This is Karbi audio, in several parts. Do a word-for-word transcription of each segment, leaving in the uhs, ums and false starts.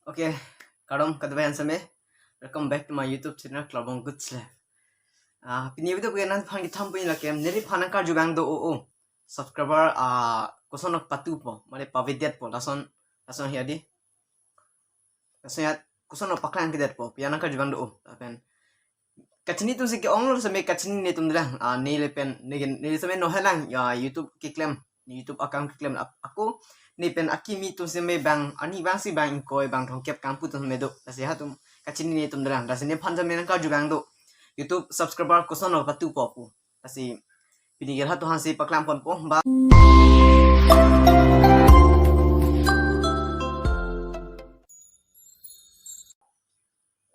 Okay, kardom kadokave an seme. Welcome back to my YouTube channel, Klarbong Goods Life. Ah, pini video ke nangphan kethom pu lakem, neliphan nangkarju abang do o o. Subscriber, ah, kosonlo patupo, mane pavedetpo, lason, lason hi adi. Lason ya, kosonlo paklang kedetpo, pi an nangkarju abang do o. Lapen kachini atum si ke-onglo seme kachinine atum dolang. Ah, neli pen, neli, neli seme nonhelang, ya, YouTube keklem, YouTube account keklem. Ap-, ako, ne pen akimi atum seme bang, arni abang si bang ingkoi bang thomkep kangpu atum seme do. Lasi hatum kachinine atum dolang. Lasi nephan seme nangkarju abang do. YouTube subscriber kosonlo patupo pu. Lasi pini ke hatum aphan si paklang ponpo. Ba.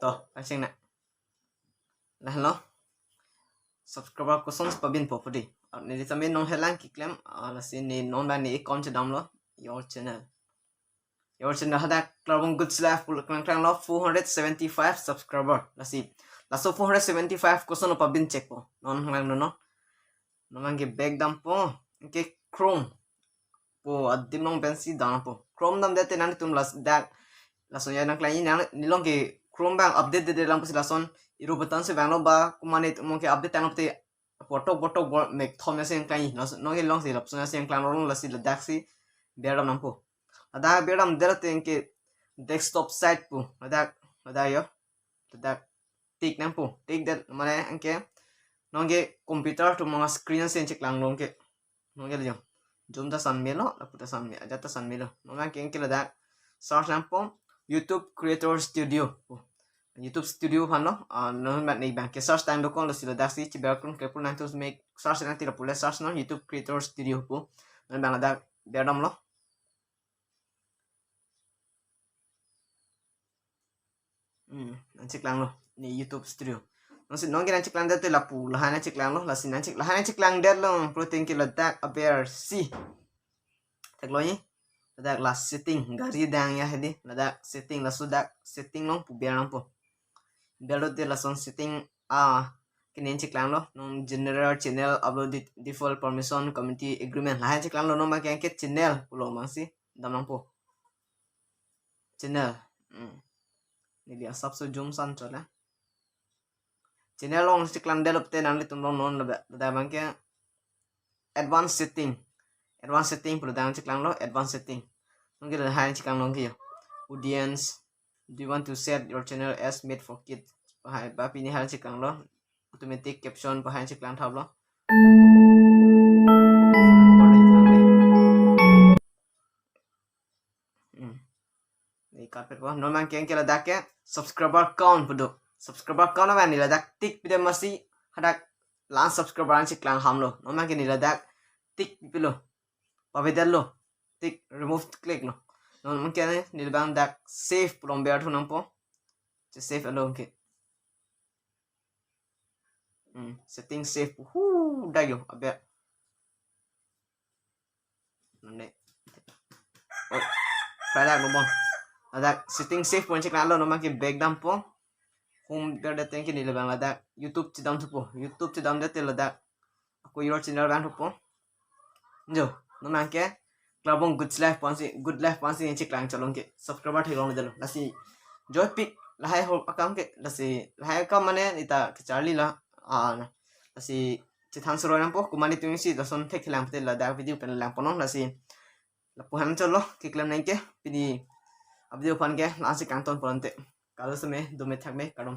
To, langsung na. Lahelo. Subscriber koson si pabinpo pu di. Ah, neli seme nonhelang keklem, ah, lasi ne non abang ne account chedamlo. Your channel. Your channel hadak Klarbong Goods Life pu klangklanglo, four hundred seventy-five subscriber. Lasi, laso four hundred seventy-five kosonlo pabin chekpo. Non langnon non. Non abang ke back dampo. Ke Chrome pu adim along pensi dampo. Chrome damdet te nangtum las dak, lason ya nangklangji nang, nelong ke Chrome abang update dedelang pusi lason iro button si abang lo ba, kumane atum ke update tanglo te potok potok bor mek thom ya si nangklangji. Lason non ke long si lapuson ya si nangklanglo, lasi ladak si ber dam nangpo. Ladak ber damdet te ke desktop site pu. Ladak, ladak yo. Ladak tik nangpo. Tik det mane anke non ke computer atum a-screen si nangcheklanglo ke. Non ke lejong. Zoom ta san melo, lapu ta san me, ajat ta san melo. Non abang ke anke ladak search nangpo YouTube Creator Studio. Oh. YouTube Studio aphanlo, ah, non abang ne abang ke search tang dokok, lasi ladak si chiber kun ke pun nangtum mek search nang tira pule search non YouTube Creator Studio pu. Non abang ladak ber damlo. Hmm, nangcheklanglo. Ne YouTube Studio. Non si non ke nangcheklangdet te lapu, lahai nangcheklanglo, lasi nangchek-, lahai nangcheklangdetlo, pulote ke ladak aber si. Theklongji. Ladak la setting, gari dang ya hedi. Ladak setting, laso dak setting along pu ber nangpo. Berlo te lason setting, ah, ke ne nangcheklanglo. Non general, channel, upload de-, default, permission, community agreement. Lahai nangcheklanglo, non abang ke anke channel pulo abang si dam nangpo. Channel. Hmm. Neli asapso zoom san chot la. Channel along cheklangdet lote nanglitum long non labe, ladak abang ke advanced setting. Advanced setting pu ladak nangcheklanglo, advanced setting. Non ke lahai nangcheklanglo ke yo. Audience, do you want to set your channel as made for kids? Lahai ba pini lahai nangcheklanglo. Automatic caption pu lahai nangcheklang thaplo. Hmm. Ne carpet po. Non abang ke anke ladak ke subscriber count pu do. Subscriber count abang ne ladak tik pidam masi hadak la-an subscriber nangcheklang hamlo. Non abang ke ne ladak tik pilo. Pavedetlo. Tik remove click lo. Non abang ke ne, ne abang dak save pu along ber thu nangpo. Che save along ke. Hmm, setting save pu. Hu, dak yo, aber. Nane. Oh, pada lo bon. Ladak setting save pu nangcheklanglo, non abang ke back dampo. Home berdet te ke neli abang ladak YouTube chedam thupo. YouTube chedamdet te ladak ako your channel abang thupo. Jo, non abang ke Klarbong Goods Life pu ansi, Good Life pu ansi nangcheklang cholong ke. Subscriber theklongledetlo. Lasi joypik lahai ho akam ke, lasi lahai akam mane neta kecharli la. Ah, na. Lasi chethan suroi nangpo, kumane atum si lason thekthelang pute ladak video pen lang ponong, lasi lapu aphan chotlo keklem nang ke, pini a-video aphan ke la-an si kangton pon te. Kalo seme, dome thakme, kardom.